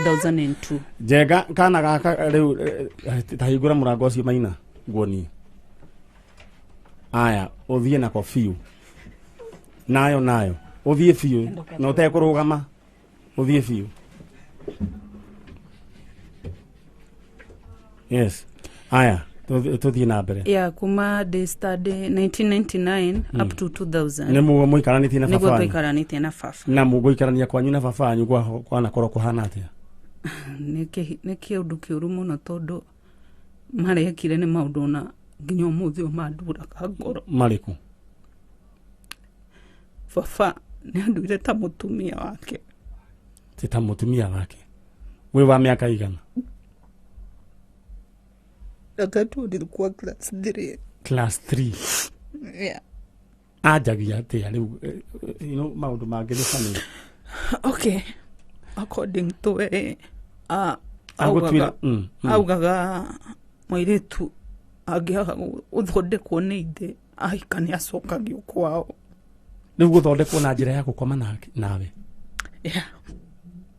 2002. Njenga kana gaka rĩu, ta hingũra mũrango ũcio maina nguonie. Aya, ũthiĩ nako biũ, nayo nayo ũthiĩ biũ na ũtekũrũgama, ũthiĩ biũ. Yes, aya, tũthiĩ na mbere. Yeah, kuma ndĩ study 1999 up to 2000. Nĩ mũguo mũikaranĩtie na nĩguo baba wanyu? Tũikaranĩtie na baba. Na mũgũikarania kwanyu na baba wanyu kwanakorwo kũhana atĩa? Nĩ kĩũndũ kĩũru mũno, tondũ marekire nĩ maũndũ ona nginya ũmũthĩ ũyũ manduraga ngoro. Marĩkũ? Baba nĩ anduire ta mũtumia wake. Ti ta mũtumia wake wĩ wa mĩaka igana? Wakati huo nilikuwa class 3. Class 3? Yeah. Anjagia atĩa rĩu? Maũndũ mangĩ nĩ funny. Okay, according to we, Agũtuĩra augaga augaga mũirĩtu angĩaga gũthondekwo nĩ ithe ahika nĩ acokagio kwao. Rĩu gũthondekwo na njĩra ya gũkoma nawe? Yeah.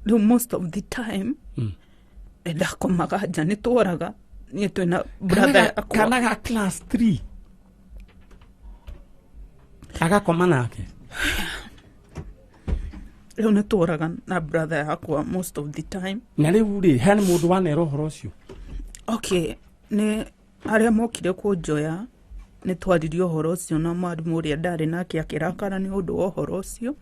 Rĩu most of the time ndakomaga nja, nĩ tworaga niĩ twĩna brother yakwa. Kana ga class 3 agakoma nake? Rĩu nĩ tworaga na brother yakwa most of the time. Na rĩu rĩ, he nĩ mũndũ wanera ũhoro ũcio? Okay, nĩ arĩa mokire kũnjoya nĩ twaririe ũhoro ũcio na mwarimũ ũrĩa ndarĩ nake akĩrakara nĩ ũndũ wa ũhoro ũcio.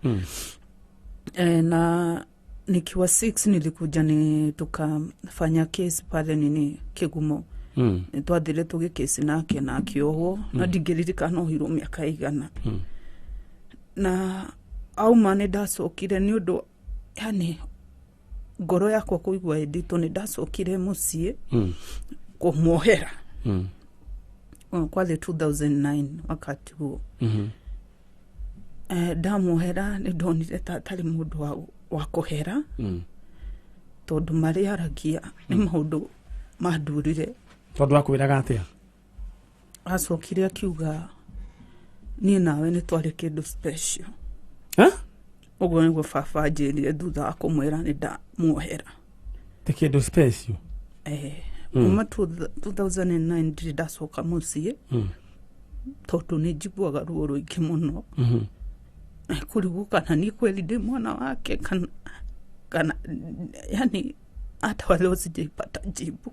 Na nikiwa 6 nilikuja ni tukafanya case pale nini Kigumo. Nĩ twathire tũgĩkĩsi nake na akĩohwo, na ndingĩririkana ohirwo mĩaka igana. Na auma nĩ ndacokire nĩ ũndũ yani ngoro yakwa kũigua ĩnditũ, nĩ ndacokire mũciĩ kũmuohera. Oh, kwarĩ 2009 wakati huo. Ndamuohera nĩ ndonire ta atarĩ mũndũ wa kũhera, tondũ marĩa aragia nĩ maũndũ mandurire. Tondũ akwĩraga atĩa? Acokire akiuga niĩ nawe nĩ twarĩ kĩndũ special. Eh? Ũguo nĩguo baba anjĩrire thutha wa kũmwĩra nĩ ndamuohera. Ti kĩndũ special. Kuma 2009 ndirĩ ndacoka mũciĩ, tondũ nĩ njiguaga ruo rũingĩ mũno. Kũrigwo kana ni kweli ndĩ mwana wake kana yani hata wa leo sijaipata jibu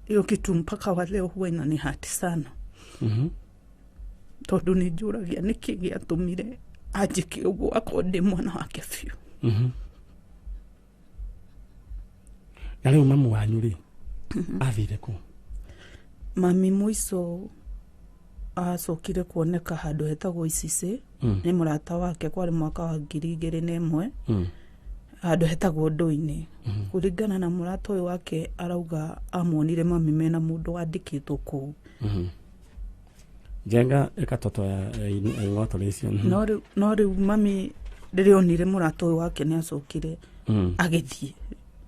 hiyo kitu. Mpaka wa leo huwa inanihurt sana, tondũ nĩ njũragia nĩkĩ gĩatũmire anjĩke ũguo akorwo ndĩ mwana wake biũ. Na rĩu mamu wanyu rĩ, athire kũ? Mami mũico acokire kuoneka handũ hetagwo Icicĩ nĩ mũrata wake, kwarĩ mwaka wa 2001, handũ hetagwo Ndũinĩ. Kũringana na mũrata ũyũ wake, arauga amuonire mami mena mũndũ wandĩkĩtwo kũu. Njenga ĩkatoto ya ing'otore icio. No rĩu mami rĩrĩa onire mũrata ũyũ wake nĩ acokire agĩthiĩ.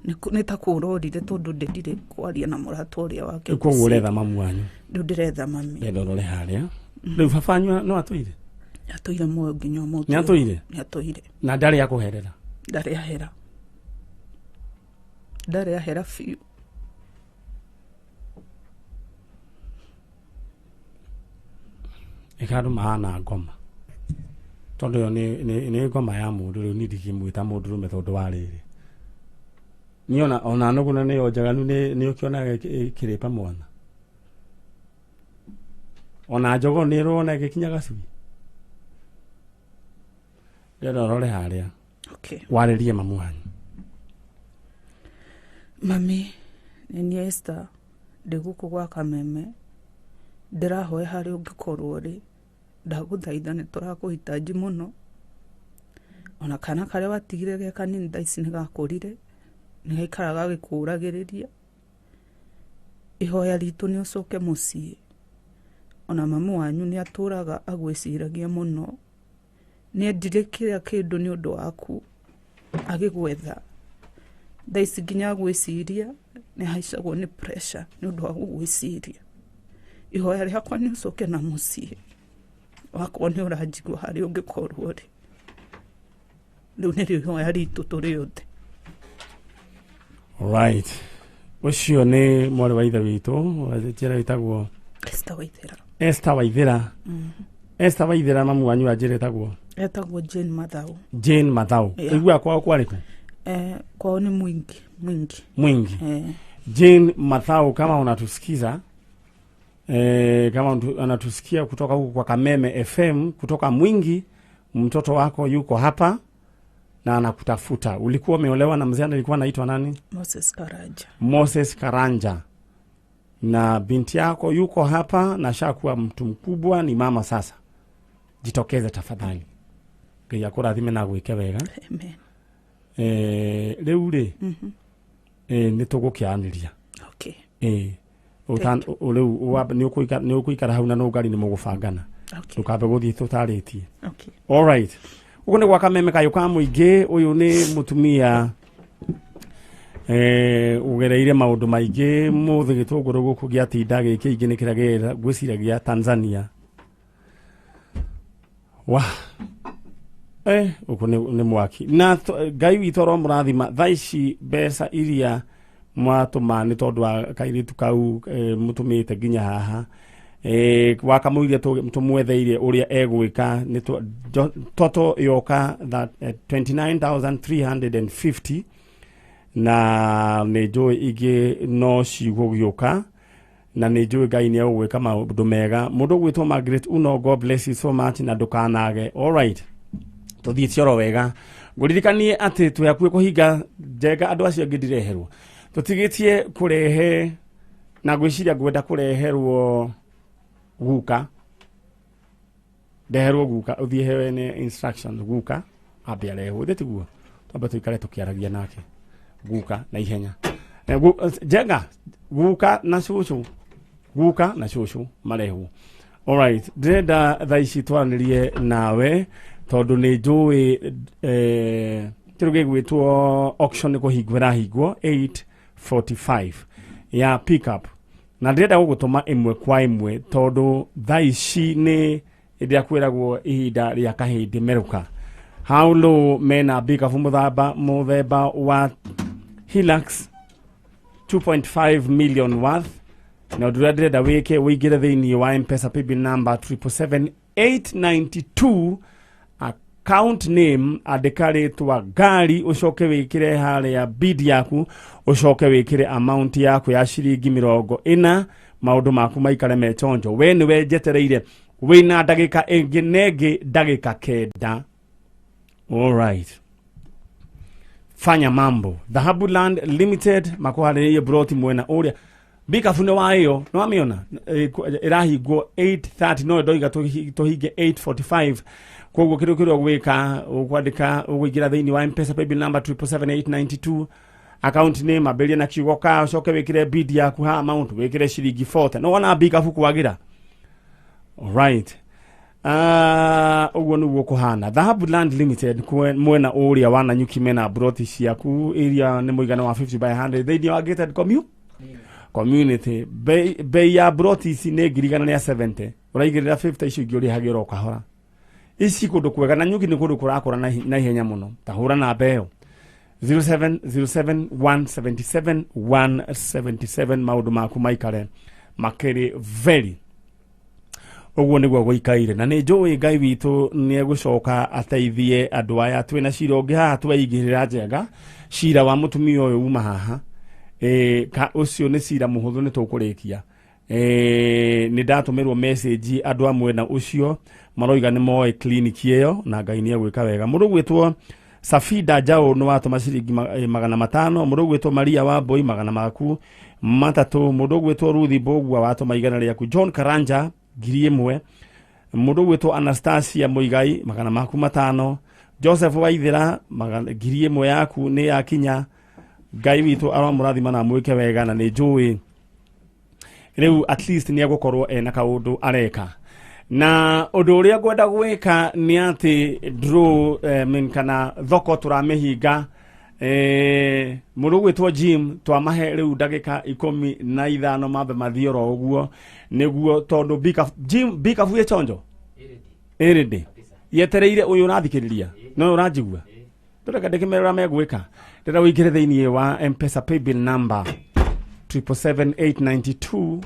Nĩ ta kũrorire, tondũ ndendire kwaria na mũrata ũrĩa wake. Rĩu koguo ũretha mamu wanyu? Rĩu ndĩretha mami. Ndenda ũrore harĩa rĩu baba wanyu no atũire? Atũire muoyo nginya ũmũthĩ. Nĩ atũire? Nĩ atũire. Na ndarĩ akũherera? Ndarĩ ahera, ndarĩ ahera biũ. Ĩka andũ mahana ngoma, tondũ ĩyo nĩ ngoma ya mũndũ. Rĩu niĩ ndingĩmwĩta mũndũrũme, tondũ wa rĩrĩ, niĩ ona nũgũna nĩyo njaganu. Nĩ ũkĩonaga ĩkĩrĩpa mwana, ona njogoo nĩ ĩrona ĩgĩkinya gacui. Ndĩrenda ũrore harĩa. Okay. Warĩrie mamu wanyu. Mami, nĩ niĩ Esther, ndĩ gũkũ gwa Kameme. Ndĩrahoya harĩa ũngĩkorwo rĩ, ndagũthaitha, nĩ tũrakũhitaji mũno. Ona kana karĩa watigire ge kanini thaa ici nĩ gakũrire, nĩ gaikaraga gagĩkũragĩrĩria. Ihoya ritũ nĩ ũcoke mũciĩ. Ona mamu wanyu nĩ atũraga agwĩciragia mũno, nĩ endire kĩrĩa kĩndũ nĩ ũndũ waku agĩgwetha. Thaa ici nginya agwĩciria nĩ ahaicagwo nĩ pressure nĩ ũndũ wa gũgwĩciria. Ihoya rĩakwa nĩ ũcoke na mũciĩ wakorwo nĩ ũranjigua harĩa ũngĩkorwo rĩ. Rĩu nĩrĩo ihoya ritũ tũrĩ othe. Right, ũcio nĩ mwarĩ wa ithe witũ, njĩra ĩtagwo Esther Waithera. Esther Waithera. Esther Waithera, mamu wanyu wa njĩra ĩtagwo? Etagwo Jane Mathau. Jane Mathau. Yeah. Iguaga kwao kwarĩ kũ? Kwao nĩ Mwingi. Mwingi. Mwingi. Eh. Jane Mathau, kama unatusikiza, kama anatusikia kutoka huku kwa Kameme FM kutoka Mwingi, mtoto wako yuko hapa na anakutafuta. Ulikuwa umeolewa na mzee alikuwa anaitwa nani? Moses Karaja. Moses Karanja. Na binti yako yuko hapa na shakuwa mtu mkubwa, ni mama sasa. Jitokeze tafadhali. Ngai akũrathime na gwĩke wega. Amen. Rĩu rĩ, nĩ tũgũkĩaranĩria. Okay. Rĩu nĩ ũkũikara hau na no ngari nĩ mũgũbangana. Okay. Ndũkambe gũthiĩ tũtarĩtie. Okay. Alright. Ũguo nĩ gwa Kameme kayũ ka mũingĩ. Ũyũ nĩ mũtumia ũgereire maũndũ maingĩ mũthĩ. Gĩtũngũrũ gũkũ gĩatinda gĩkĩ ingĩ nĩ kĩrĩa ngwĩciria gĩa Tanzania wa ũguo nĩ mwaki na Ngai witũ aromũrathima. Thaa ici mbeca iria mwatũma nĩ tondũ wa kairĩtu kau, mũtũmĩte nginya haha, wakamũiria tũmwetheire ũrĩa egwĩka nĩ toto yoka that, 29,350, na nĩ njũĩ ingĩ no cigũgĩũka, na nĩ njũĩ Ngai nĩ egũgwĩka maũndũ mega. Mũndũ ũgwĩtwo Margaret Uno, God bless you so much na ndũkanage. Alright, tũthiĩte oro wega. Ngũririkanie atĩ twĩ hakuhĩ kũhinga njenga. Andũ acio angĩ ndireherwo, tũtigĩtie kũrehe na ngwĩciria ngwenda kũreherwo guka, ndeherwo guka, ũthiĩ hewe nĩ instructions guka ambe arehwo thĩ, tiguo twambe tũikare tũkĩaragia nake guka na ihenya. Njenga guka na cũcũ, guka na cũcũ marehwo. Alright, ndĩrenda thaa ici twaranĩrie nawe tondũ nĩ njũĩ kĩndũ gĩgwĩtwo auction nĩ kũhingwo ĩrahingwo 8:45 ya pickup, na ndĩrenda gũgũtũma ĩmwe kwa ĩmwe tondũ thaa ici nĩ ĩrĩa kwĩragwo ihinda rĩa kahĩndĩ merũka. How low mena pickup mũthemba wa Hilux, 2.5 million worth, na ũndũ ũrĩa ndĩrenda wĩke, wĩingĩre thĩinĩ wa M-Pesa paybill number 777892, account name andĩka rĩtwa ngari, ũcoke wĩkĩre harĩa bid yaku, ũcoke wĩkĩre amount yaku ya ciringi 40, maũndũ maku maikare me chonjo. We nĩwe njetereire, wĩna ndagĩka ĩngĩ na ĩngĩ ndagĩka 9. Alright, fanya mambo. Dhahabu Land Limited makuharĩrĩirie broti mwena ũrĩa bikabu nĩ wa ĩyo nĩ wamĩona ĩrahingwo 8:30, no ndoiga tũhinge 8:45. Koguo kĩndũ kĩrĩa ũgwĩka, ũkwandĩka, ũgũingĩra thĩinĩ wa M-Pesa paybill number 777892, account name ambĩrĩria na kiugo ka, ũcoke wĩkĩre bid yaku ha amount wĩkĩre ciringi 40. No wona bikabu kwagĩra. Alright. Ũguo nĩguo kũhana. Dhahabu Land Limited mwena ũrĩa wa Nanyuki mena broti ciaku iria nĩ mũigana wa 50 by 100 thĩinĩ wa gated community. Bei ya broti ici nĩ 170,000, ũraigĩrĩra 50, icio ingĩ ũrĩhagĩra o kahora. Ici kũndũ kwega na Nyuki nĩ kũndũ kũrakũra na ihenya mũno. Ta hũra namba ĩyo 0707 177 177, maũndũ maku maikare makĩrĩ very ũguo nĩguo gũikaire, na nĩ njũĩ Ngai witũ nĩ egũcoka ateithie andũ aya. Twĩna cira ũngĩ haha tweigĩrĩra njenga, cira wa mũtumia ũyũ uma haha. Ka ũcio nĩ cira mũhũthũ, nĩ tũkũrĩkia. Nĩ ndatũmĩrwo message andũ a mwena ũcio maroiga nĩ moĩ clinic ĩyo, na Ngai nĩ egwĩka wega. Mũndũ ũgwĩtwo Safida Jao nĩ watũma ciringi 500. Mũndũ ũgwĩtwo Maria wa Mbui, 300. Mũndũ ũgwĩtwo Ruthi Mbũgua watũma 100 rĩaku. John Karanja, 1000. Mũndũ ũgwĩtwo Anastasia Mũigai, 500. Joseph Waithera, 1000 yaku nĩ yakinya. Ngai witũ aromũrathima na mwĩke wega, na nĩ njũĩ rĩu at least nĩ egũkorwo ena kaũndũ areka. Na ũndũ ũrĩa ngwenda gwĩka nĩ atĩ draw, mean, kana thoko tũramĩhinga. Mũndũ ũgwĩtwo Jim, twamahe rĩu ndagĩka 15 mambe mathiĩ oro ũguo nĩguo tondũ Jim bikabu ĩ chonjo ĩrĩndĩ yetereire ũyũ ũrathikĩrĩria no ũranjigua. Ndĩreka ndĩkĩmere ũrĩa megwĩka. Ndĩrenda ũingĩre thĩinĩ wa Mpesa paybill number 777892,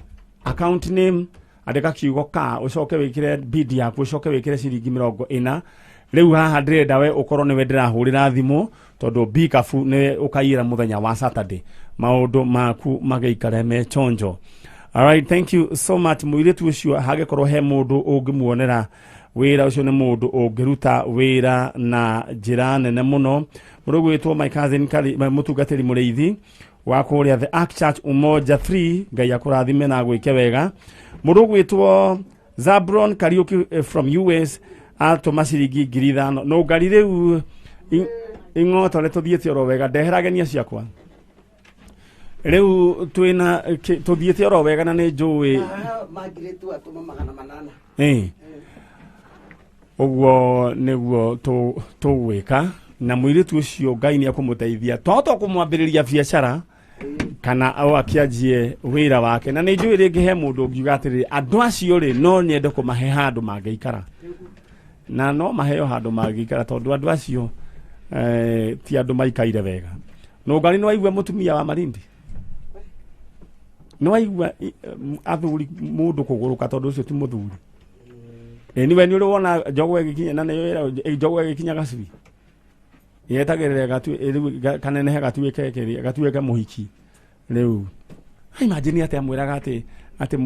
account name andĩka kiugo ka, ũcoke wĩkĩre bid yaku, ũcoke wĩkĩre ciringi 40. Rĩu haha ndĩrenda we ũkorwo nĩwe ndĩrahũrĩra thimũ, tondũ bikabu nĩ ũkaiyĩra mũthenya wa Saturday, maũndũ maku magĩikare me chonjo. Alright, thank you so much. Mũirĩtu ũcio hangĩkorwo he mũndũ ũngĩmuonera wĩra, ũcio nĩ mũndũ ũngĩruta wĩra na njĩra nene mũno. Mũndũ ũgwĩtwo my cousin mũtungatĩri mũrĩithi wa kũrĩa The Ark Church Umoja 3, Ngai akũrathime na agwĩke wega. Mũndũ ũgwĩtwo Zabron Kariuki from US atũma ciringi 5,000. No ngari rĩu ing'otore tũthiĩte oro wega, ndehera agenia ciakwa rĩu twĩna tũthiĩte oro wega na nĩ njũĩ. Magirĩtu atũma 800. Ũguo nĩguo tũgwĩka na mũirĩtu ũcio. Ngai nĩ ekũmũteithia, twahota kũmwambĩrĩria biacara kana o akĩanjie wĩra wake. Na nĩ njũĩ rĩngĩ he mũndũ ũngiuga atĩrĩrĩ, andũ acio rĩ, no nyende kũmahe handũ mangĩikara, na no maheo handũ mangĩikara, tondũ andũ acio ti andũ maikaire wega. No ngari nĩ waigua mũtumia wa Malindi, nĩ waigua athuri mũndũ kũgũrũka, tondũ ũcio ti mũthuri. Ĩ niwe nĩ ũrĩ wona njogu ĩgĩkinya na nĩyo njogu ĩgĩkinya gacui yetagĩrĩra rĩu kanenehe gatuĩke kĩrĩa gatuĩke mũhiki. Rĩu imagine atĩ amwĩraga atĩ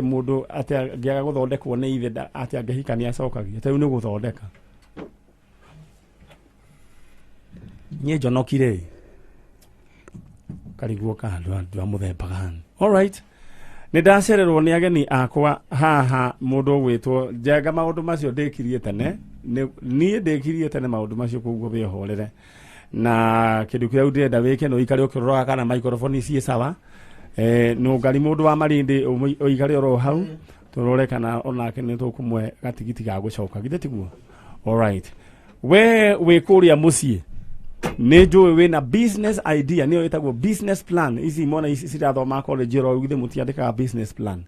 mũndũ atĩ angĩaga gũthondekwo nĩ ithe atĩ angĩhika nĩ acokagia. Ta rĩu nĩ gũthondeka niĩ njonokire kariguo ka andũ a mũthemba gani. Alright, nĩ ndacererwo nĩ ageni akwa haha. Mũndũ ũgwĩtwo Njenga, maũndũ macio ndĩkirie tene. Niĩ ndĩkirie tene maũndũ macio, koguo wĩhorere na kĩndũ kĩrĩa ndĩrenda wĩke no ikare ũkĩroraga kana microphone ciĩ sawa. Nũngari mũndũ wa Malindi ũikare oro hau tũrore kana onake nĩ tũkũmwe gatigiti ga gũcoka, githĩ tiguo? Alright, we wĩ kũrĩa mũciĩ, nĩ njũĩ wĩna business idea, nĩyo ĩtagwo business plan. Ici mwana ici cirathoma college oro githĩ mũtiandĩkaga business plan?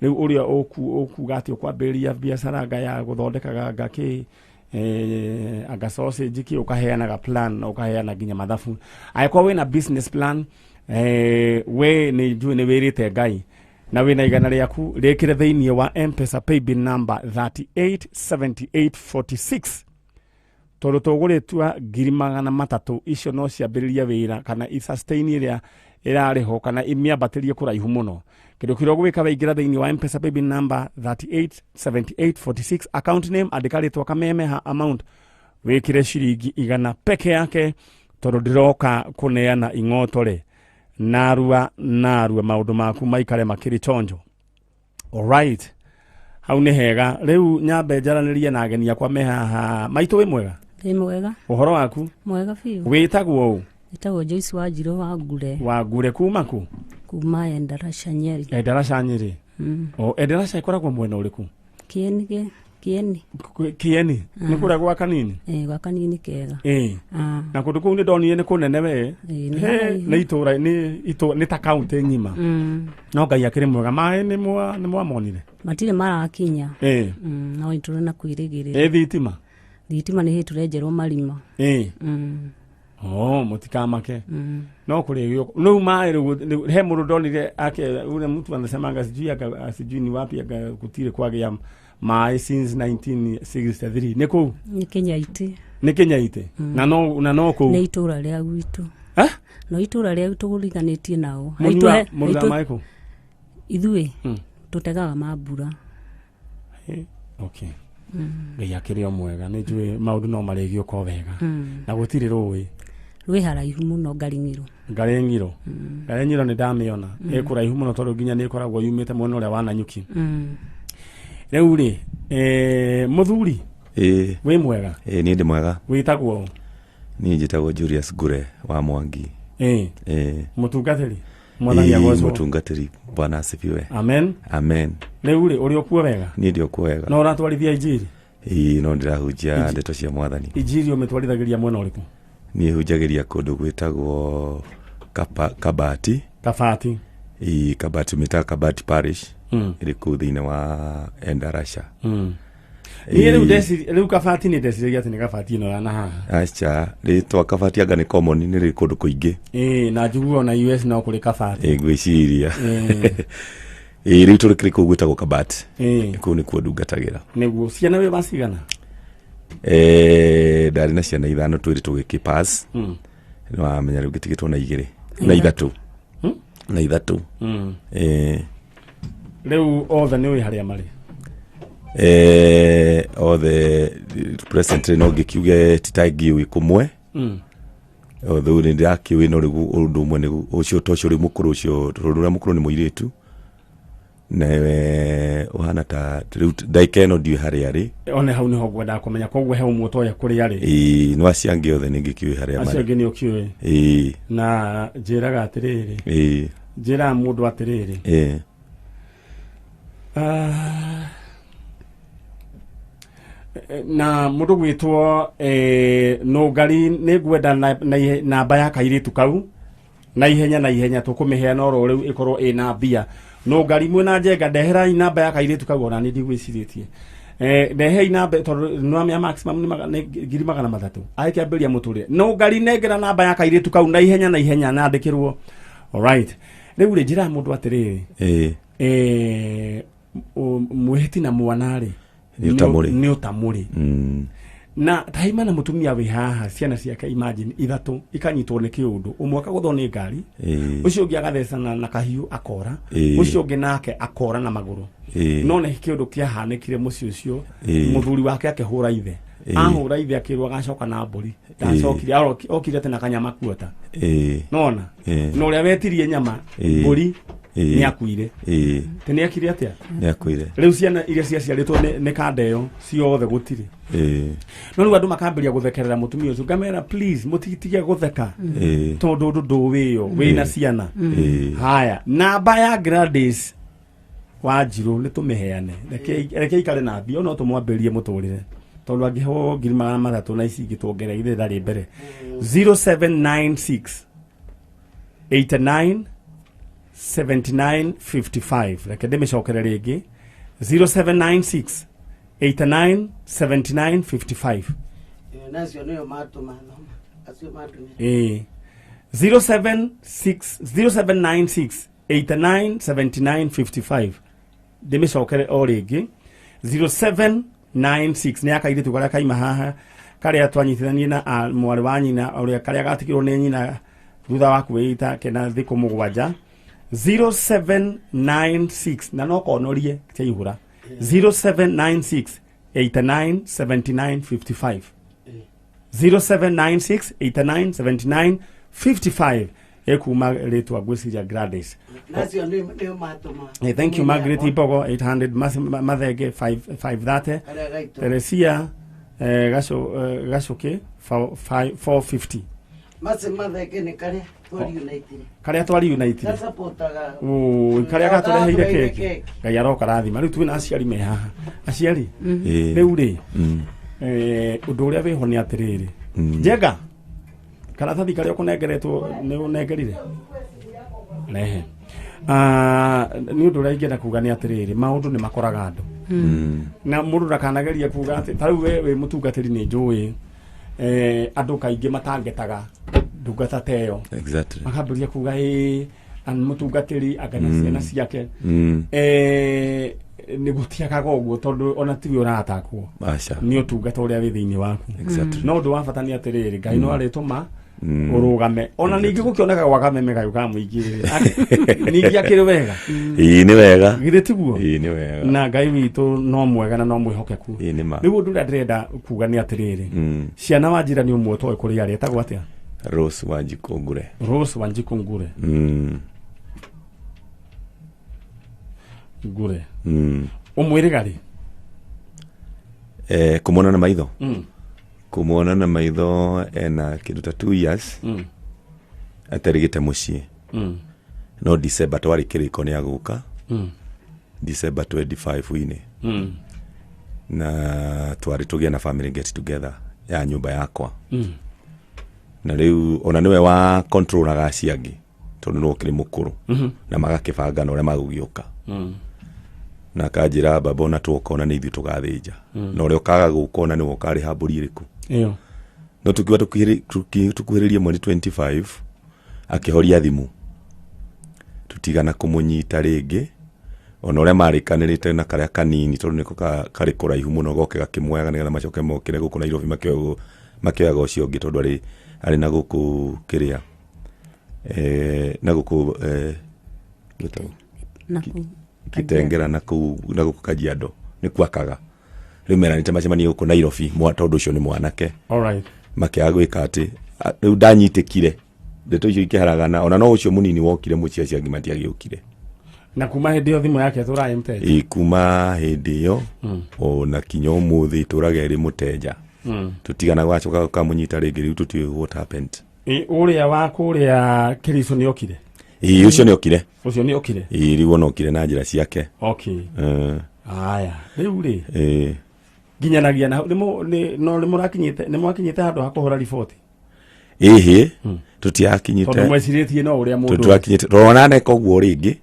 Rĩu ũrĩa ũkuga atĩ ũkwambĩrĩria biacara anga ya gũthondekaga anga kĩ anga sausage kĩ, ũkaheanaga plan na ũkaheana nginya mathabu. Angĩkorwo wĩna business plan, we nĩ njũĩ nĩ wĩrĩte Ngai na wĩna 100 rĩaku, rĩkĩre thĩinĩ wa Mpesa paybill number 387846, tondũ tũgũrĩtua 300,000 icio no ciambĩrĩrie wĩra kana isustain ĩrĩa ĩrarĩho kana imĩambatĩrie kũraihu mũno. Kĩndũ kĩrĩa ũgwĩka, waingĩra thĩinĩ wa Mpesa paybill number 387846, account name andĩka rĩtwa Kameme, ha amount wĩkĩre ciringi 100 peke yake, tondũ ndĩroka kũneana ing'otore narua narua, maũndũ maku maikare makĩrĩ chonjo. Alright, hau nĩ hega. Rĩu nyambe njaranĩrie na ageni akwa me haha. Maitũ, wĩ mwega? Ndĩ mwega. Ũhoro waku? Mwega biũ. Wĩtagwo ũ? Ĩtagwo Joyce Wanjirũ wa Ngure. Wa Ngure kuma kũ? Kuma Endarasha, Nyeri. Endarasha, Nyeri. O Endarasha ĩkoragwo mwena ũrĩkũ? Kieni Kieni. Kieni nĩ kũrĩa gwa Kanini? Ĩ, gwa Kanini kega. Ĩ. Na kũndũ kũu nĩ ndonire nĩ kũnene we. Ĩ, nĩ He, haraihu. nĩ itũra nĩ ta kaunti ng'ima. No Ngai akĩrĩ mwega, maĩ nĩ mwamonire? Matirĩ marakinya. No nĩ na kwĩrĩgĩrĩra. Ĩ thitima? Thitima nĩ hĩtũrenjerwo marima. Oh, mũtikamake. No kũrĩ rĩu maĩ rĩu he mũndũ ndonire ake ule mtu anasemanga sijui aka sijui ni wapi aka gũtirĩ kwagĩa maĩ since 1963, nĩ kũu? Nĩ Kĩnyaitĩ. Nĩ Kĩnyaitĩ na no kũu? Nĩ itũra rĩa gwitũ. Eh? No itũra rĩa gwitũ kũriganĩtie nao. Mũnyua mũrutaga maĩ kũ? Ithuĩ tũtegaga mambura. Okay, Ngai akĩrĩ o mwega, nĩ njũĩ maũndũ no marĩgĩũka o wega. Na gũtirĩ rũĩ? Rwĩ haraihu mũno, Ngaring'iro. Ngarĩng'iro, Ngarĩng'iro nĩ ndamĩona ĩ kũraihu mũno, tondũ nginya nĩ ĩkoragwo yumĩte mwena ũrĩa wa Nanyuki. Rĩu rĩ, mũthuri, Ĩĩ. wĩ mwega? Ĩĩ, niĩ ndĩ mwega. Wĩtagwo ũ? Niĩ njĩtagwo Julius Ngure wa Mwangi. Ĩ. Mũtungatĩri, Mwathani agocwo. Mũtungatĩri, Bwana asifiwe. Amen. Amen. Rĩu rĩ, ũrĩ okuo wega? Niĩ ndĩ okuo wega. No ũratwarithia injiri? Ĩĩ, no ndĩrahunjia ndeto cia Mwathani. Injiri ũmĩtwarithagĩria mwena ũrĩkũ? Niĩ hunjagĩria kũndũ gwĩtagwo Kabati. Kabati. Ĩĩ, Kabati, mĩtaga Kabati Parish. Ĩrĩ kũu thĩinĩ wa Endarasha. Niĩ rĩu rĩu Kabati nĩ ndeciragia atĩ nĩ Kabati ĩno ya na haha. Aca, rĩtwa Kabati anga nĩ common, nĩ rĩ kũndũ kũingĩ. Ĩĩ, na njiguo na US no kũrĩ Kabati. Ĩ, ngwĩciria. Ĩĩ. Ĩ, rĩu tũrĩ kũu gwĩtagwo Kabati. Ĩĩ. Kũu nĩkuo ndungatagĩra. Nĩguo ciana wĩ wacigana? Ndarĩ na ciana ithano, twĩrĩ tũgĩkĩ pass. Nĩwamenya rĩu ngĩtigĩtwo na igĩrĩ na ithatũ na ithatũ. Rĩu othe nĩ ũĩ harĩa marĩ? Othe presently no ngĩkiuge titangĩũĩ kũmwe. Although nĩ ndĩrakĩũĩ, no rĩu ũndũ ũmwe nĩ ũcio to ũcio rĩu mũkũrũ ũcio, tondũ ũrĩa mũkũrũ nĩ mũirĩtu nawe ũhana ta rĩu ndagĩka ĩno ndiũĩ harĩa arĩ. One hau nĩho ngwendaga kũmenya, koguo he ũmwe ũtoĩ kũrĩa arĩ? Ĩĩ, no acio angĩ othe nĩ ngĩkĩũĩ harĩa acio marĩ. Angĩ nĩ ũkĩũĩ? Ĩĩ. Na njĩraga atĩrĩrĩ, njĩraga mũndũ atĩrĩrĩ, Ah, na mũndũ gwĩtwo nũngari, nĩ ngwenda namba ya kairĩtu kau na ihenya na ihenya, tũkũmĩheana oro rĩu ĩkorwo ĩna mbia. Nũngari mwĩna Njenga, ndeherai namba ya kairĩtu kau, ona nĩ ndigwĩcirĩtie. Ndehei namba, tondũ nĩwamenya maximum nĩ 300,000 agĩkĩambĩrĩria mũtũrĩre. Nũngari, nengera namba ya kairĩtu kau na ihenya na ihenya, nandĩkĩrwo. Alright, rĩu rĩ, njĩraga mũndũ atĩrĩrĩ, mwĩhĩti na mwana rĩ, Nĩ ũtamũrĩ. Nĩ ũtamũrĩ. Na taima na mũtumia wĩ haha, ciana ciake, imagine, ithatũ ikanyitwo nĩ kĩũndũ, ũmwe akagũthwo nĩ ngari, ũcio ũngĩ agathecana na kahiũ akora, ũcio ũngĩ nake akora na magũrũ. No nĩ kĩũndũ kĩahanĩkire mũciĩ ũcio. Mũthuri wake akĩhũra ithe. Ahũra ithe, akĩrwo agacoka na mbũri. Ndacokire, okire atĩ na kanyama kuota. Nona na ũrĩa wetirie nyama, mbũri, nĩ akuire. Tĩ nĩ ekire atĩa? Nĩ akuire. Rĩu ciana iria ciaciarĩtwo nĩ kanda ĩyo ciothe gũtirĩ. No rĩu andũ makambĩrĩria gũthekerera mũtumia ũcio, ngamera, please, mũtitige gũtheka, tondũ ũndũ ndũwĩyo wĩna ciana. Haya, namba ya Gladys Wanjirũ nĩ tũmĩheane, reke ikare na mbia, no tũmwambĩrĩrie mũtũrĩre, tondũ angĩheo 300,000 na ici ingĩ tuongerere, ithe ndarĩ mbere. 0796 89 79 55. Reke ndĩmĩcokere rĩngĩ, 0796 89 79 55. Nacio nĩyo matũma thoma acio matũmĩra. Ĩĩ, 076 0796 89 79 55. Ndĩmĩcokere o rĩngĩ, 0796, nĩ ya kairĩtu karĩa kaima haha, karĩa twanyitithanirie na mwarĩ wa nyina ũrĩa karĩa gatigirwo nĩ nyina thutha wa kwĩita kena thikũ 7. 0796, na no konorie kĩaihũra, 0796 89 79 55, 0796 89 79 55, ĩkuma rĩtwa ngwĩciria Gladys. Nacio nĩyo matũma. Thank you. Margaret Mbogo 800, Mathenge 5 530. Karĩa gaitũ. Teresia Gacuki 450. Maci Mathenge nĩ karĩa twariunĩtire. Karĩa twariunĩtire. Gacapotaga. Karĩa gatũreheire Gatũreheire keki. keki. Ngai aroka rathima. Rĩu twĩna aciari me haha, aciari. Rĩu rĩ, ũndũ ũrĩa wĩho nĩ atĩrĩrĩ, Njenga, karatathi karĩa ũkũnengeretwo nĩ ũnengerire, rehe. Ah, nĩ ũndũ ũrĩa ingĩenda kuga nĩ atĩrĩrĩ, maũndũ nĩ makoraga andũ, na mũndũ ndakanagerie kuga atĩ ta rĩu we wĩ mũtungatĩri, nĩ njũĩ andũ kaingĩ matangetaga ndungata ta ĩyo. Makambĩrĩria kuga ĩ mũtungatĩri anga na ciana ciake. Nĩ gũtiakaga ũguo, tondũ ona tiwe ũratakwo. Aca. Nĩ ũtungata ũrĩa wĩ thĩinĩ waku. No ũndũ wa bata nĩ atĩrĩrĩ, Ngai no arĩtũma ũrũgame, ona ningĩ gũkĩoneka gwa kameme kayũ ka mũingĩ, ningĩ akĩrĩ wega. Ĩĩ, nĩ wega. Githĩ tiguo? Ĩĩ, nĩ wega. Na Ngai witũ no mwega na no mwĩhokeku. Ĩĩ, nĩ ma. Rĩu ũndũ ũrĩa ndĩrenda kuga nĩ atĩrĩrĩ, ciana Wanjira nĩ ũmwe ũtoĩ kũrĩa arĩ, etagwo atĩa? Rose Wanjikũ Ngure. Rose Wanjikũ Ngure. Ngure. Ũmwĩrĩga rĩ? Kũmuona na maitho, kũmuona na maitho ena kĩndũ ta 2 years atarĩgĩte mũciĩ. No December twarĩ kĩrĩko nĩ agũka, December 25 inĩ, na twarĩ tũgĩe na family get together ya nyũmba yakwa, na rĩu ona nĩwe wa controlaga acio angĩ, tondũ nĩwe ũkĩrĩ mũkũrũ, na magakĩbanga na ũrĩa magũgĩũka. Na akanjĩra baba ona twoka ona nĩ ithuĩ tũgathĩnja. Na ũrĩa ũkaga gũka ona nĩwe ũkarĩha mbũri ĩrĩkũ. Ĩyo. No tukiuga tukuhĩrĩrie mweri 25 akĩhoria thimũ. Tutigana kũmũnyita rĩngĩ ona ũrĩa marĩkanĩrĩte na karĩa kanini tondũ nĩko karĩ kũraihu mũno goke gakĩmuoyaga nĩgetha macoke mokĩre gũkũ Nairobi makĩoyaga ũcio ũngĩ tondũ arĩ na gũkũ kĩrĩa na gũkũ Kitengera na gũkũ Kajiado nĩ kwakaga rĩu meranĩte macemanie gũkũ Nairobi tondũ ũcio nĩ mwanake. Alright. Makĩaga gwĩka atĩ rĩu ndanyitĩkire ndeto icio ikĩharagana ona no ũcio mũnini wokire mũciĩ acio angĩ matiagĩũkire. Na kuma hĩndĩ ĩyo thimũ yake ĩtũraga ĩ mũteja? Ĩ kuma hĩndĩ ĩyo ona kinya ũmũthĩ ĩtũraga ĩrĩ mũteja. Tũtigana gwacoka kamũnyita rĩngĩ rĩu tũtiũĩ what happened. Ĩ ũrĩa wa kũrĩa Kericho nĩ okire? Ĩ ũcio nĩ okire. Ũcio nĩ okire? Ĩ rĩu ona okire na njĩra ciake. Okay. Aya, rĩu rĩ ĩ nginyanagia na no nĩ mũrakinyĩte nĩ mwakinyĩte handũ ha kũhũra riboti? Ĩhĩ tũtiakinyĩte tondũ mwecirĩtie no ũrĩa mũndũ tũtiakinyĩte tondũ neka ũguo rĩngĩ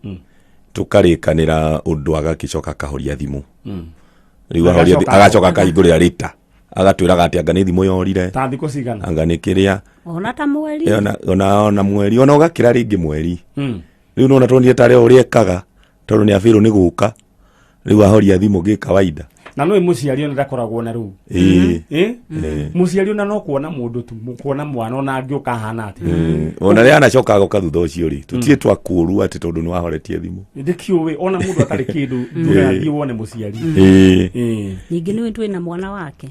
tũkarĩkanĩra ũndũ agagĩcoka akahoria thimũ. Rĩu ahoria agacoka akahingũrĩra rĩta agatwĩraga atĩ anga nĩ thimũ yorire ta thikũ cigana anga nĩ kĩrĩa ona ta mweri ona mweri ona ũgakĩra rĩngĩ mweri. Rĩu nona tuonire tarĩ ũrĩa ekaga tondũ nĩ abĩrwo nĩ gũka rĩu ahoria thimũ gĩ kawaida. Na no mũciari ona ndakoragwo na rĩu. Ĩ mũciari ona no kuona mũndũ tu kuona mwana ona angĩũka ahana atĩa. Ona rĩrĩa anacoka agoka thutha ũcio rĩ tũtirĩ twakũũru atĩ tondũ nĩ wahoretie thimũ. Ndĩkĩũĩ ona mũndũ atarĩ kĩndũ njugaga thiĩ wone mũciari. Ningĩ nĩwe twĩna mwana wake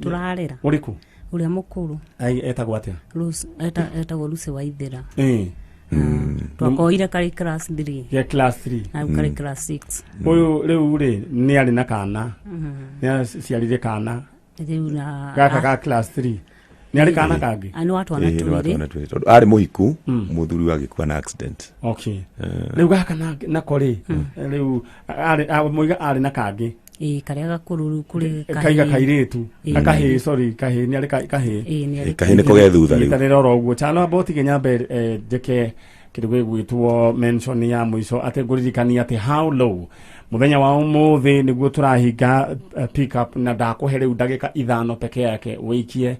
tũrarera. Ũrĩkũ? Ũrĩa mũkũrũ. Etagwo atĩa? Etagwo Lucy Waithera. Twakoire karĩ class 3. Ya class 3. Na karĩ class 6. Ũyũ rĩu rĩ nĩ arĩ na kana. Nĩ aciarire kana. Rĩu na gaka ka class 3. Nĩ arĩ kana kangĩ? Nĩ watwana twĩrĩ. Tondũ arĩ mũhiku mũthuri agĩkua na accident. Okay. Rĩu gaka nako rĩ rĩu arĩ mũiga arĩ na kangĩ. Ĩ karĩa gakũrũ rĩu kũrĩ kaiga kairĩtu. Kahĩĩ sorry kahĩĩ nĩ arĩ kahĩĩ. Kahĩĩ nĩko ge thutha rĩu. Nyitanĩra oro ũguo. Chano amba ũtige nyambe njĩke kĩndũ gĩgwĩtwo mention ya mũico atĩ ngũririkania atĩ how low mũthenya wa ũmũthĩ nĩguo tũrahinga pick up na ndakũhe rĩu ndagĩka 5 peke yake wĩikie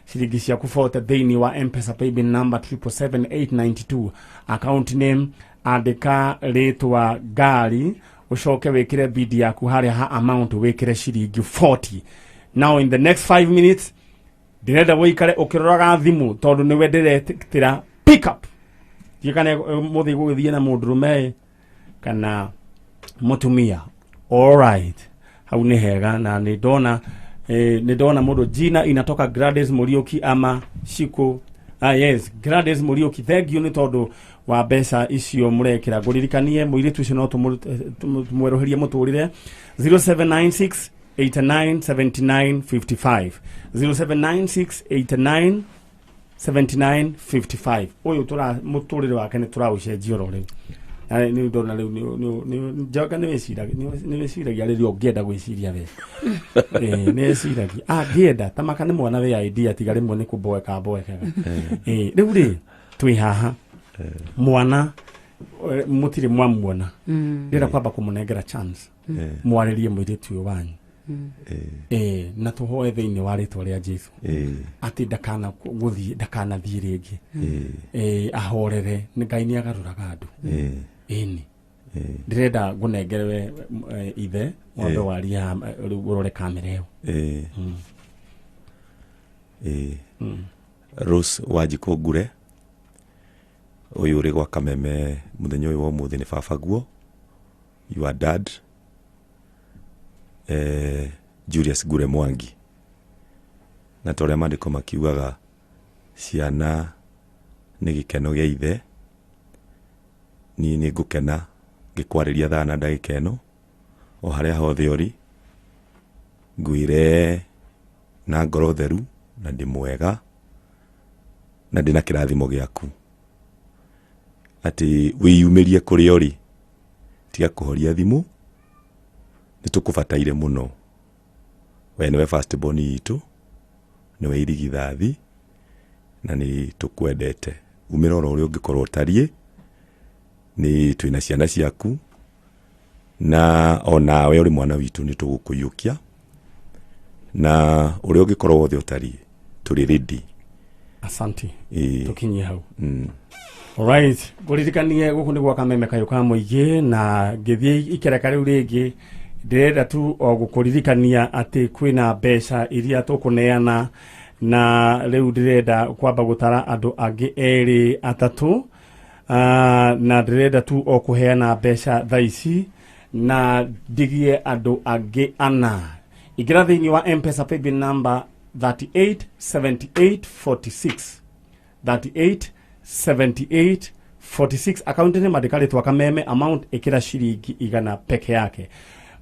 ciringi ciaku 40 thĩinĩ wa M-Pesa paybill number 777892 account name andĩka rĩtwa ngari ucoke wikire bid yaku haria ha amount wikire ciringi 40. Now in the next 5 minutes ndirenda wikare ukiroraga thimu tondu niwe ndiretira pick up kana muthi gugithie na mundurume kana mutumia. All right, hau ni hega na ni ndona mundu jina inatoka Gladys Muriuki ama Shiko. Yes, Gladys Muriuki, thank you ni tondu wa mbeca icio murekira nguririkanie muiritu ucio no tumweroherie muturire 0796 89 79 55 0796 89 79 55. Uyu tura muturire wake ni turaucenjia oro riu. Ni ndona riu ni njoka ni wiciragia riria ungienda gwiciria we. Ni wiciragia angienda ta maka ni mwana we idea tiga rimwe ni kuboeka boekaga. Riu ri twi haha mwana mutiri mwamuona ndira kwamba kumunengera chance mwaririe muiritu uyu wanyu na tuhoe thiini wa ritwa ria Jesu ati ndakana guthie ndakana thie ringi ahorere ni Ngai ni agaruraga andu ini ndirenda ngunengerewe ithe wambe waria urore kamera iyo. Rose Wanjikũ Ngure uyu uri gwa Kameme muthenya uyu wa umuthi ni baba guo your dad Julius Ngure Mwangi na toria mandiko makiugaga ciana nĩ gĩkeno gĩa ithe niĩ nĩ ngũkena ngĩkwarĩria thaa na ndagĩka ĩno o harĩa hothe ũrĩ ngwĩre na ngoro theru na ndĩ mwega na ndĩ na kĩrathimo gĩaku atĩ wĩyumĩrie kũrĩa ũrĩ tiga kũhoria thimũ nĩ tũkũbataire mũno we nĩwe first born itũ nĩwe irigithathi na nĩ tũkwendete umĩra oro ũrĩa ũngĩkorwo ũtariĩ nĩ twĩna ciana ciaku Na onawe ũrĩ mwana witũ nĩ tũgũkũiyũkia, na ũrĩa ũngĩkorwo wothe ũtariĩ tũrĩ ready. Asante. Ĩĩ. Tukinyie hau. Alright, ngũririkanie gũkũ nĩ gwa Kameme Kayũ ka Mũingĩ, na ngĩthiĩ ikereka rĩu rĩngĩ ndĩrenda tu o gũkũririkania atĩ kwĩna mbeca iria tũkũneana, na rĩu ndĩrenda kwamba gũtara andũ angĩ erĩ atatũ, na ndĩrenda tu o kũheana mbeca thaa ici na ndigie andũ angĩ ana. Ingĩra thĩinĩ wa M-Pesa paybill number 387846, 387846, account nĩ mandĩka rĩtwa Kameme, amount ĩkĩra ciringi 100 peke yake,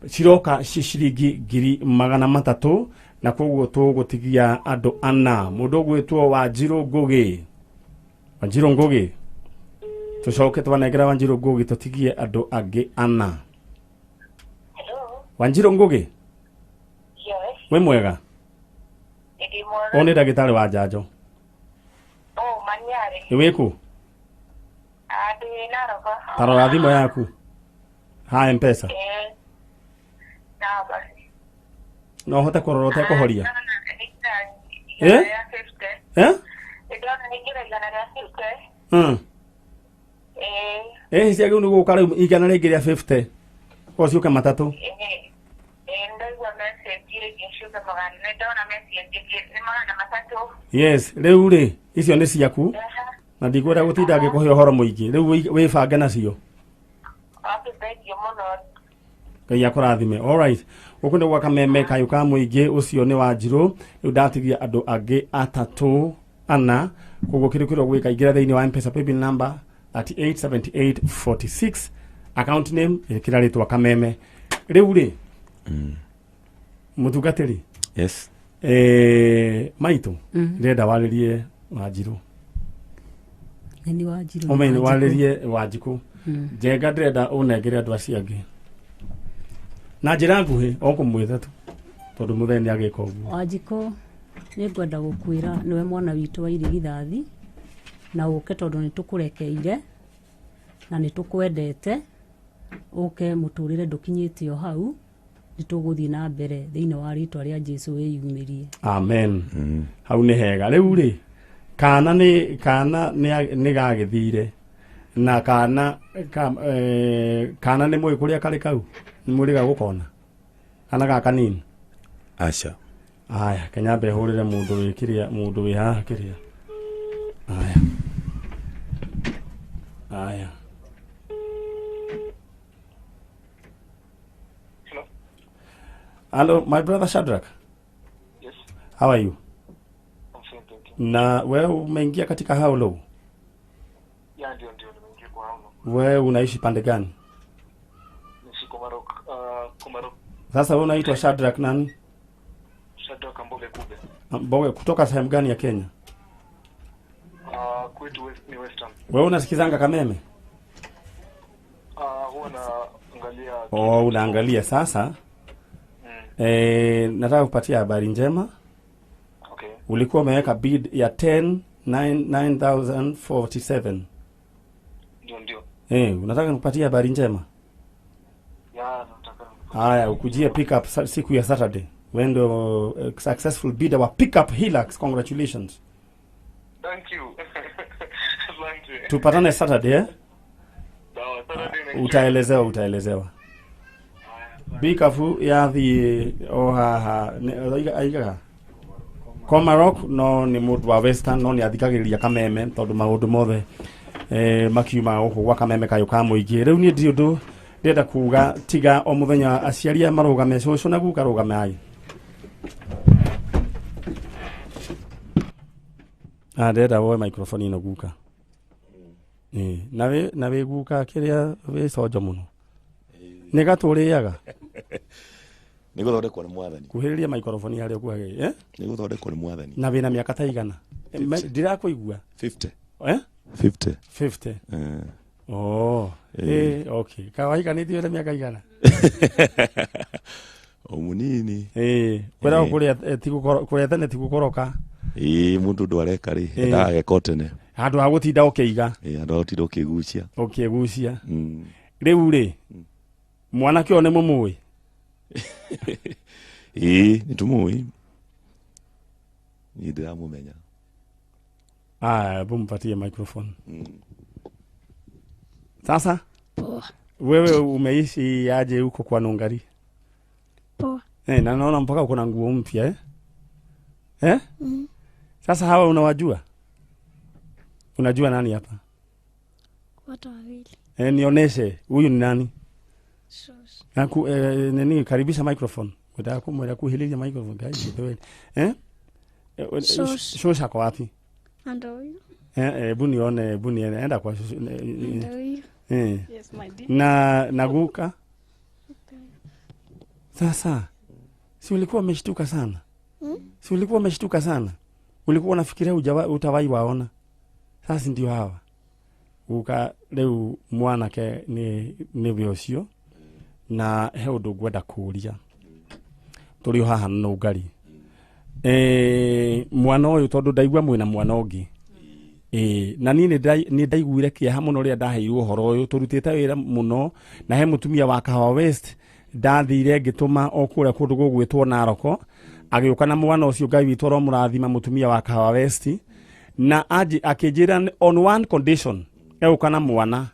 ciroka ci ciringi 300,000, na koguo tũgũtigia andũ ana. Mũndũ ũgwĩtwo Wanjirũ Ngũgĩ, Wanjirũ Ngũgĩ, tũcoke twanengera Wanjirũ Ngũgĩ tũtigie andũ angĩ ana. Hello. Wanjirũ Ngũgĩ? Yes. Wĩ mwega? Ndĩ mwega. Ũyũ nĩ ndagĩtarĩ wa njanjo. Oh, Manyarĩ. Nĩ wĩkũ? Ah, ndĩ Narok. Ta rora thimũ yaku. Ha M-Pesa. Sawa basi. No ũhote kũrora ũtekũhoria? Ah, Eh? igana rĩa 50. Eh? Ndĩrona nĩingĩra igana rĩa 50. Ciagĩrĩirwo nĩ gũka rĩu igana rĩngĩ rĩa 50. Ko ciũke matatũ. Ndaigua message ĩngĩ ciũke magana, nĩndona message ĩngĩ nĩ 300. Yes, rĩu rĩ, icio nĩ ciaku. Na ndikwenda gũtinda ngĩkũhe ũhoro mũingĩ. Rĩu wĩbange nacio. Okay, thank you mũno. Ngai akũrathime. All right. Gũkũ nĩ gwa Kameme Kayũ ka Mũingĩ, ũcio nĩ Wanjirũ. Rĩu ndatigia andũ angĩ atatũ ana. Koguo kĩndũ kĩrĩa ũgwĩka, ingĩra thĩinĩ wa M-Pesa paybill number 387846, account name ĩkĩra rĩtwa Kameme. Rĩu rĩ, mũtungatĩri. Yes. Maitũ, ndĩrenda warĩrie Wanjirũ. Nĩ Wanjirũ. Ũmenye warĩrie Wanjikũ. Njenga ndĩrenda ũnengere andũ acio angĩ na njĩra nguhĩ, o kũmwĩta tu tondũ mũthee nĩ agĩka ũguo. Wanjikũ, nĩ ngwenda gũkwĩra nĩwe mwana witũ wa irigithathi, na ũke tondũ nĩ tũkũrekeire na nĩ tũkwendete, ũke mũtũrĩre ndũkinyĩte o hau, nĩ tũgũthiĩ na mbere thĩinĩ wa rĩtwa rĩa Jesũ wĩyumĩrie. Amen. Hau nĩ hega. Rĩu rĩ, kana nĩ kana nĩ gagĩthire na kana ka, kana nĩ mũĩ kũrĩa karĩ kau, nĩ mũrĩga gũkona kana gaka nini? Aca. Aya, kenya mbe hũrĩre mũndũ wĩ kĩrĩa, mũndũ wĩ haha kĩrĩa. Aya. Aya. Hello. Hello, my brother Shadrach. Yes. How are you? I'm fine, thank you. Na wewe umeingia katika how low? Yeah, ndio nimeingia kwa how low. Wewe unaishi pande gani? Naishi Komarok, Komarok. Sasa wewe unaitwa Shadrach nani? Shadrach Mboge Kube. Mboge kutoka sehemu gani ya Kenya? Kwetu ni Western. Wewe unasikizanga Kameme? Huwa naangalia. Oh, unaangalia sasa. Nataka kupatia habari njema. Okay. Ulikuwa umeweka bid ya 10,9,047. Ndio. Unataka nikupatie habari njema? Ya, nataka. Haya, ukujie pick up siku ya Saturday. Wewe ndio successful bidder wa pick up Hilux. Congratulations. Thank you. Asante. Tupatane Saturday, eh? Sawa, Saturday. Utaelezewa. Bikafu yathi o haha aigaga Komarok, no nĩ mũndũ wa Western, no nĩ athikagĩrĩria Kameme tondũ maũndũ mothe makiuma gũkũ gwa Kameme Kayũ ka Mũingĩ. Rĩu niĩ ndirĩ ũndũ ndĩrenda kuga tiga o mũthenya aciari aya marũgame, cũcũ na guka rũgame ai. Ndĩrenda woe microphone ĩno guka. Na wĩ guka kĩrĩa wĩ conjo mũno. Nĩ gatũrĩaga. Nĩ gũthondekwo nĩ mwathani. Kuhĩrĩria microphone harĩa ũkuhagĩrĩria, eh? Nĩ gũthondekwo nĩ mwathani. Na wĩna mĩaka ta igana? Ndirakũigua. 50. Eh? 50. 50. Oh. Okay. Kawaiganĩtio na mĩaka igana? O mũnini. Kwĩragwo kũrĩa tene ti gũkoroka. Mũndũ ũndũ areka rĩ, endaga ageka o tene. Handũ ha gũtinda ũkĩiga. Handũ ha gũtinda ũkĩgucia. Ũkĩgucia. Rĩu rĩ, Mwanake ũyũ nĩ mũmũĩ? Ĩĩ, nĩ tũmũĩ, niĩ ndĩramũmenya. Aya, hebu mpatie microphone. Sasa Poa. Wewe umeishi aje huko kwa Nungari? Poa. Na naona mpaka uko na nguo mpya eh? Eh? Sasa hawa unawajua? Unajua nani hapa? Watu wawili. Nioneshe huyu ni nani? Sos. Naku, nini karibisha microphone. Mwenda kuhililia microphone guys. Eh? Sos. Shosha kwa wapi? Ndo huyu. Hebu nione, hebu nione. Enda kwa shosha. Ndo huyu. Yes, my dear. Na naguka. Sasa si ulikuwa umeshtuka sana? Si ulikuwa umeshtuka sana? Ulikuwa unafikiria utawahi waona? Sasa ndio hawa. Uka leo mwanake ni we ucio na he undu ngwenda kuria. Turi haha na Nungari. Mwana uyu tondu ndaigua mwina mwana ungi. Na niĩ nĩ ndaiguire kĩeha mũno rĩrĩa ndaheirwo ũhoro ũyũ, tũrutĩte wĩra mũno na he mũtumia wa Kahawa West ndathire ngĩtũma o kũrĩa kũndũ gũgwĩtwo Naroko, agĩũka na mwana ũcio, Ngai witũ aromũrathima mũtumia wa Kahawa West, na akĩnjĩra on one condition egũka na mwana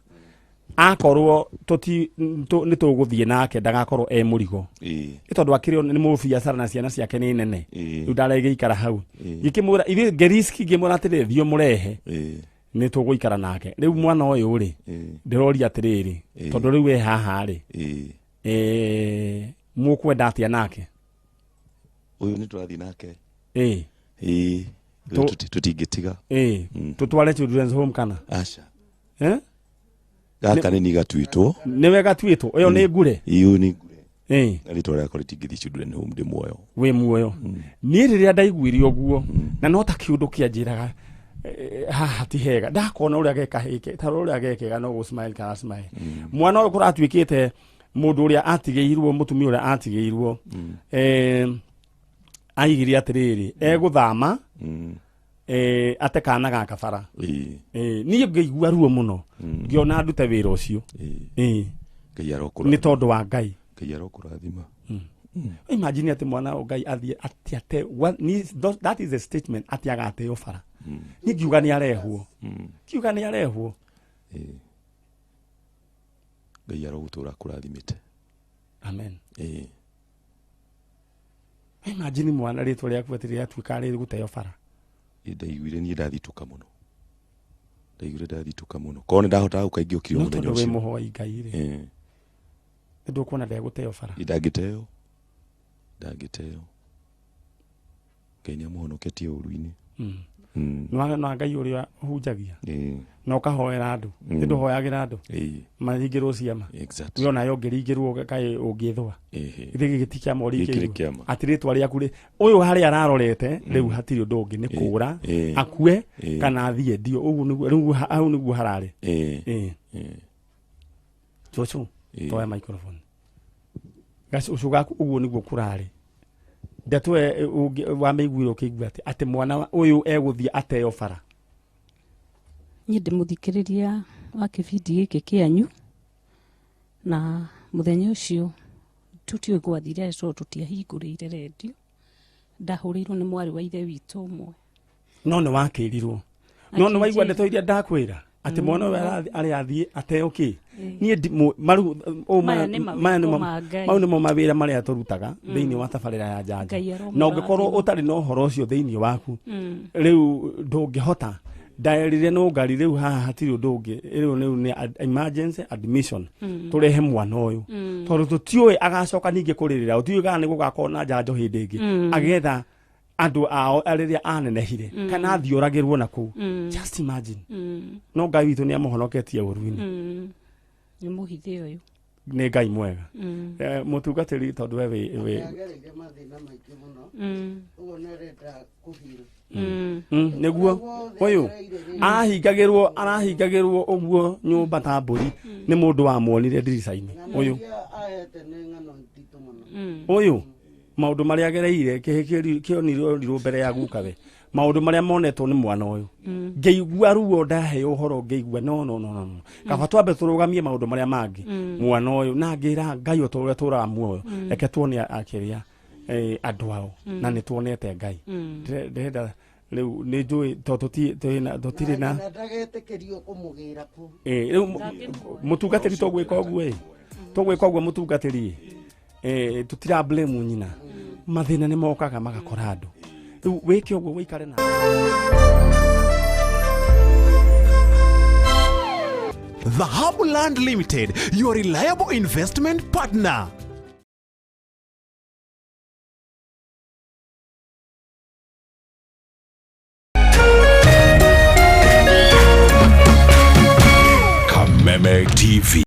akorwo nĩ tũgũthiĩ nake ndagakorwo e mũrigo. Nĩ tondũ akĩrĩ nĩ mũbiacara na ciana ciake nĩ nene, rĩu ndaregĩikara hau. Ngĩkĩmwĩra ithuĩ ngĩriski, ngĩmwĩra atĩrĩrĩ, thiĩ ũmũrehe nĩ tũgũikara nake. Rĩu mwana ũyũ rĩ, ndĩroria atĩrĩrĩ, tondũ rĩu e haha rĩ, mũkwenda atĩa nake? Ũyũ nĩ tũrathiĩ nake. Tũtingĩtiga. Tũtware children's home kana? Aca. Gaka nĩ ni gatuĩtwo. Nĩwe gatuĩtwo? Ĩyo nĩ ngure? Ĩyo nĩ ngure. Na rĩtwa rĩakwa rĩtingĩthiĩ children home ndĩ muoyo. Wĩ muoyo. Niĩ rĩrĩa ndaiguire ũguo, na no ta kĩũndũ kĩanjĩraga, haha ti hega. Ndakona ũrĩa geka hĩke, ta ũrĩa gekega no gũ smile kana smile. Mwana ũyũ kũratuĩkĩte mũndũ ũrĩa atigĩirwo, mũtumia ũrĩa atigĩirwo, aigire atĩrĩrĩ, egũthama, ate kana gaka bara. Niĩ ngĩigua ruo mũno, ngĩona ndute wĩra ũcio. Nĩ tondũ wa Ngai. Ngai arokũrathima. Imagine atĩ mwana wa Ngai athiĩ atiate, that is a statement, atĩ agateo bara. Niĩ ngiuga nĩ arehwo. Ngiuga nĩ arehwo. Ngai arogũtũra akũrathimĩte. Amen. Imagine mwana rĩtwa rĩaku atĩ rĩatuĩka rĩgũteo bara. Ndaiguire niĩ ndathitũka mũno. Ndaiguire ndathitũka mũno. Korwo nĩ ndahotaga gũka ingĩokire mũthenya ũcio. No tondũ wĩ mũhoi Ngai rĩ. Nĩ ndũkuona ndegũteo bara. Ndangĩteo. Ndangĩteo. Ngai nĩ amũhonoketie ũru-inĩ. No Ngai ũrĩa ũhunjagia. Na ũkahoera andũ. Nĩ ndũhoyagĩra andũ. Maringĩrwo ciama. We onayo ũngĩringĩrwo kaĩ ũngĩthũa. Githĩ gĩkĩ ti kĩama ũringĩirwo. Atĩ rĩtwa rĩaku rĩ, ũyũ harĩa ararorete, rĩu hatirĩ ũndũ ũngĩ, nĩ kũũra, akue, kana athiĩ ndio. Ũguo nĩguo, rĩu hau nĩguo hararĩ. Cũcũ, toya microphone. Gacũcũ gaku ũguo nĩguo kũrarĩ. Ndeto wamĩiguire ũkĩigua atĩ mwana ũyũ egũthiĩ ateo bara. Niĩ ndĩ mũthikĩrĩria wa kĩbindi gĩkĩ kĩanyu, na mũthenya ũcio tũtiũĩ gwathire tondũ tũtiahingũrĩire rendio. Ndahũrĩirwo nĩ mwarĩ wa ithe witũ ũmwe. No nĩ wakĩrirwo. No nĩ waigua ndeto iria ndakwĩra atĩ mwana ũyũ arĩ athiĩ ateo kĩ. Niĩ mau nĩmo mawĩra marĩa tũrutaga thĩinĩ wa tabarĩra ya njanjo. Na ũngĩkorwo ũtarĩ na ũhoro ũcio thĩinĩ waku, rĩu ndũngĩhota. Ndaerire Nungari rĩu haha hatirĩ ũndũ ũngĩ, rĩu nĩ emergency admission, tũrehe mwana ũyũ tondũ tũtiũĩ agacoka ningĩ kũrĩrĩra, tũtiũĩ kana nĩ gũgakorwo na njanjo hĩndĩ ĩngĩ, agetha andũ ao rĩrĩa anenehire kana athiĩ oragĩrwo na kũu. Just imagine. No Ngai witũ nĩ amũhonoketie ũru-inĩ. Nĩ mũhithe ũyũ. Nĩ Ngai mwega. Mũtungatĩri tondũ we wĩ agereire mathĩna maingĩ mũno. Ũguo nĩ arenda kũhira. Nĩguo ũyũ arahingagĩrwo ũguo nyũmba ta mbũri nĩ mũndũ wamuonire ndirica-inĩ. Ũyũ ũyũ maũndũ marĩa agereire kĩhĩ kĩonirwo mbere ya gukawe. Maũndũ marĩa monetwo nĩ mwana ũyũ, ngĩigua ruo ndaheo ũhoro, ngĩigua no no no no no, kaba twambe tũrũgamie maũndũ marĩa mangĩ. Mwana ũyũ na ngĩra Ngai o ta ũrĩa tũraga muoyo, reke tuone akĩrĩa andũ ao, na nĩ tuonete Ngai. Ndĩrenda rĩu nĩ njũĩ to tũtirĩ na Na ndagetĩkĩrio kũmũgĩra kũu. Rĩu mũtungatĩri tũgwĩka ũguo ĩ, tũgwĩka ũguo mũtungatĩri ĩ, tũtira blame nyina, mathĩna nĩ mokaga magakora andũ. Rĩu wĩke ũguo wĩikare na The Hub Land Limited, your reliable investment partner. Kameme TV.